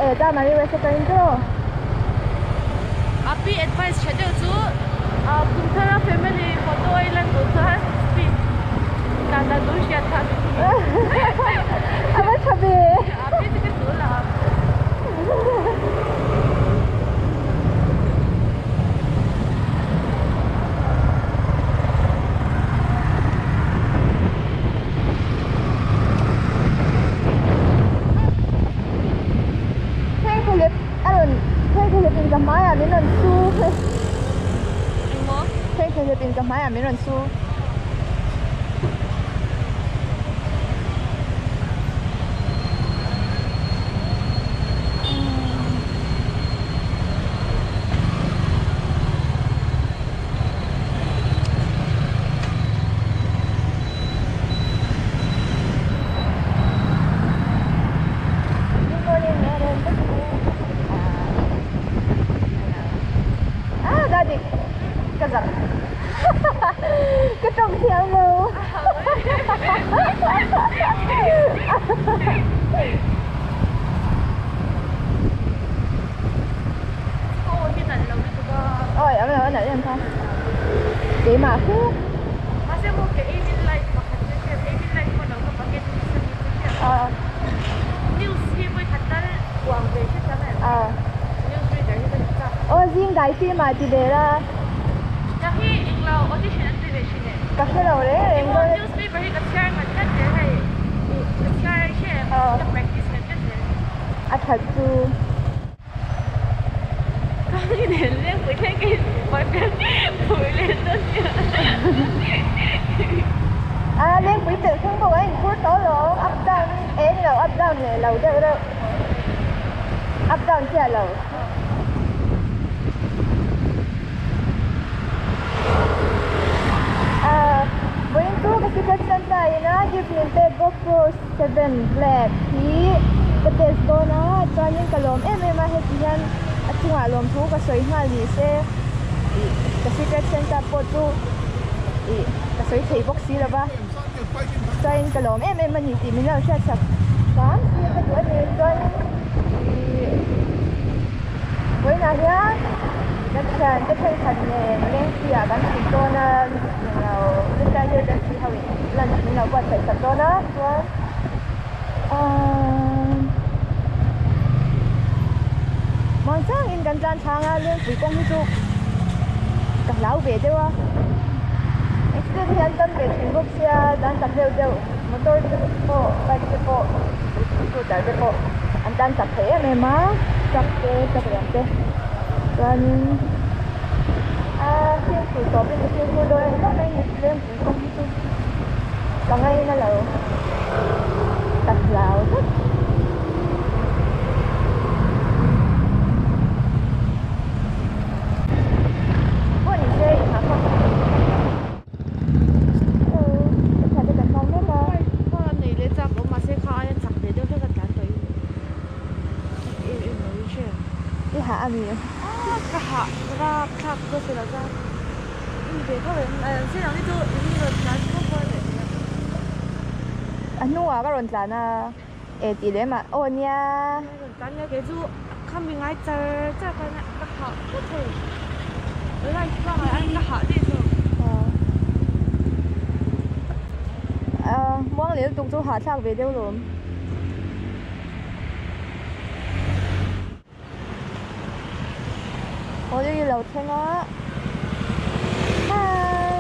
E Chanmari West atangin tiraw? Api advice tha deuh chu Kumthara family photo a i lan duh chuan speed dan dan tur hriat kha min ti. A va tha ve. Api chu ka tul a. Phengphehlep a rawn phengphehlep in ka hmaiah min rawn su. Engmaw? Phengphehlep in ka hmaiah min rawn su. Good morning, madam. Ah, daddy. Ka zak. Ka tawng thiam lo. Oi, a lo nalh em kha. Keimah hlek. Mahse maw ke ei min light pakhat chu hriat ei min light pawh lo ka bucket list a ni chu hriat. News hi vawi khat tal uang ve hret ang em? News reader hi ka ni chak. Aw zing dai film ah ti ve la. Nang hi englo audition an ti ve thin em? Ka hre lo reng reng dawn. Newspaper hi ka chhiar ngat ngat zel hei. Ka chhiar hre em? Ka practice ngat ngat zel. A that chu. Ka nen leng pui thleng ka in boyfriend pui leh dawn nia. A lengpui pelh thleng pawh a inphur tawh alawm up down e ni lo up down leh lo deuh reuh up down chiah lo. Vawiin chu ka secret santa ina gift min pek GoPro 7 black hi ka test dawn a chuanin ka lawm em em a heti hian a chungah lawmthu ka sawi nghal ni se ih ka secret santa pawh chu ih ka sawi thei bawk si lo va chuanin ka lawm em em a ni tih min lo hriat sak hram si ka duh a ni chuanin ih vawiinah hian ka thian te thenkhat nen lengpui ah kan chhuk dawn a englo zirlai agency ho in lunch min lo buatsaih sak dawn a chuan ahh muangchang in kan tlan thlang a lengpui kawng hi chu ka hlau ve deuh a accident hi an tam ve thin bawk sia tlan chak deuh deuh motor te pawh bike te pawh scooter te pawh an tlan chak thei em em a truck te truck lian te chuanin ahh fimkhur tawp in ka fimkhur dawn a ni khawp mai a ni lengpui kawng hi chu ka ngaina lo ka hlau tlat. Pawh ni se in hah khawp. I hah a mi? A hnungah ka rawn tlan a e tih lem ah aw nia. Muang leh lutuk chu hahthlak ve deuh lawm. Aw i lo thleng a. Hi.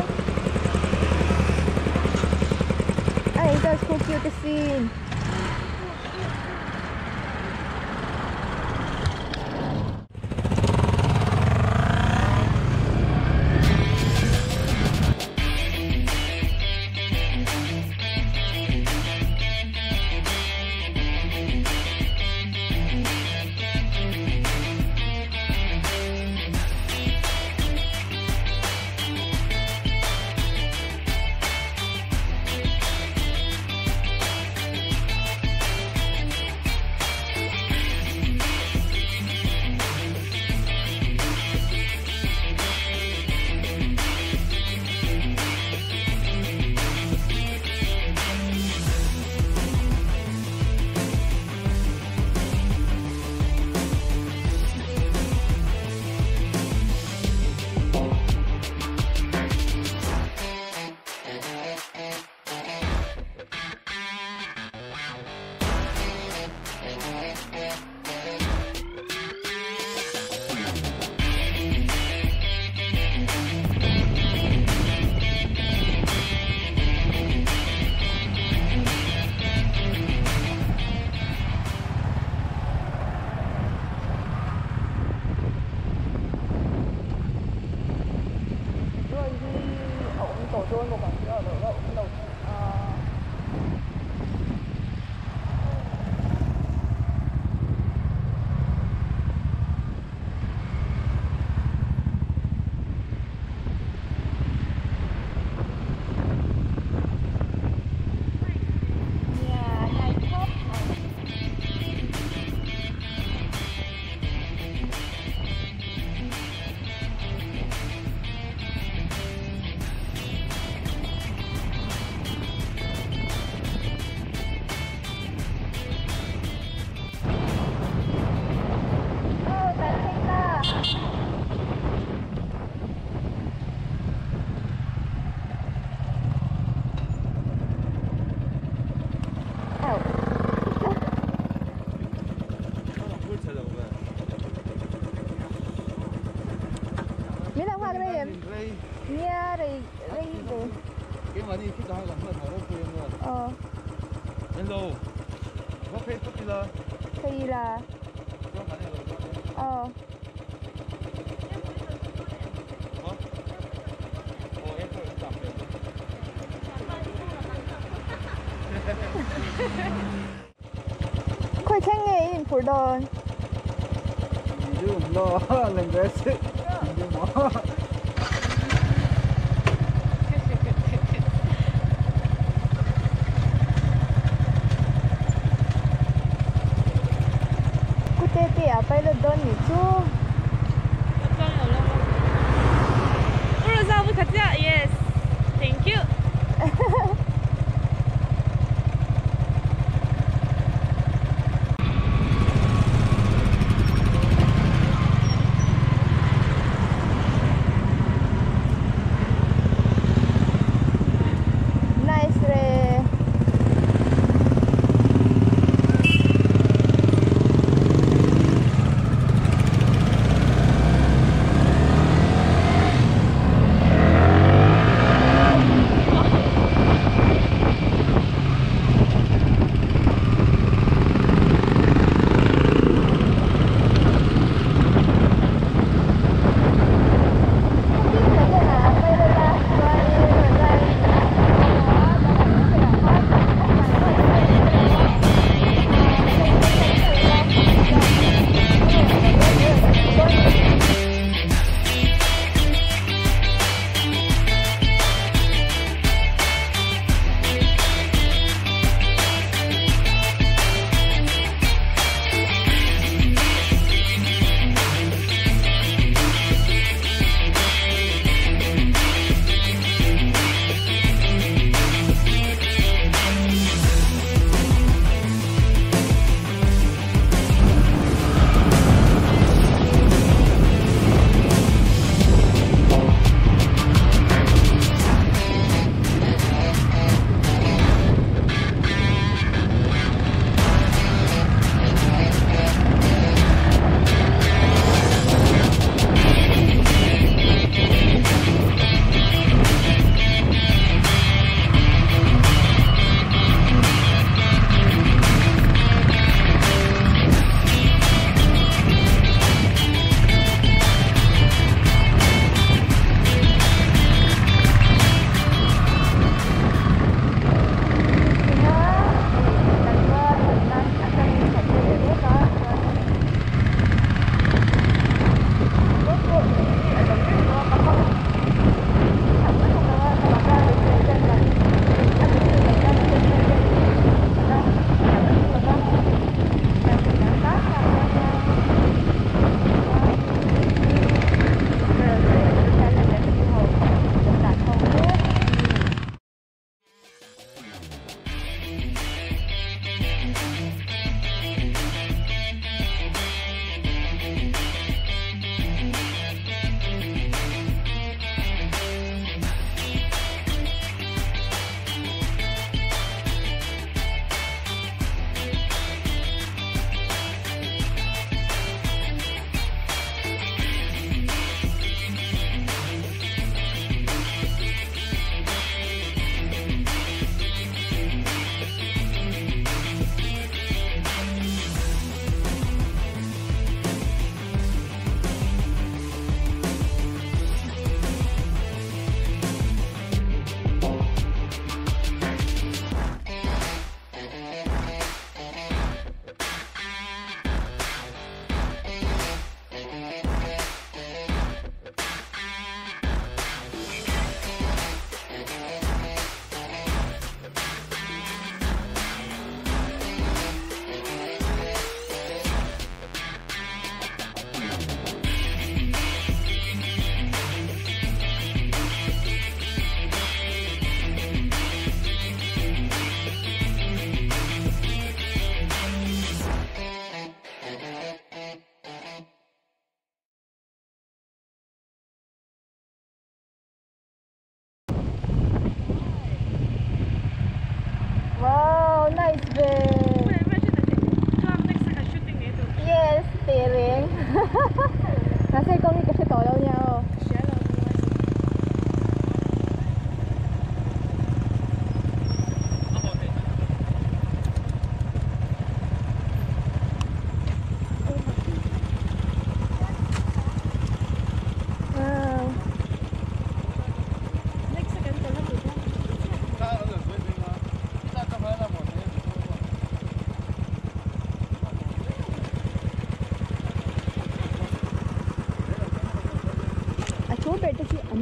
Ai that's so cute asin. Rei em? Nia rei rei ve. Aw. Thei la. Aw. Khawi thleng nge i inphurh dawn? Kute te a pilot dawn nih chu. Yes, thank you. Nice re.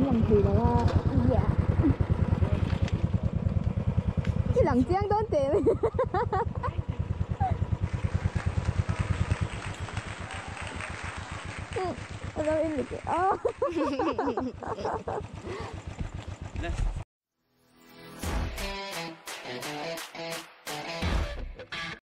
An lang thei lo a. Yeah. I lang chiang dawn teh mai. Alo in được. Oh.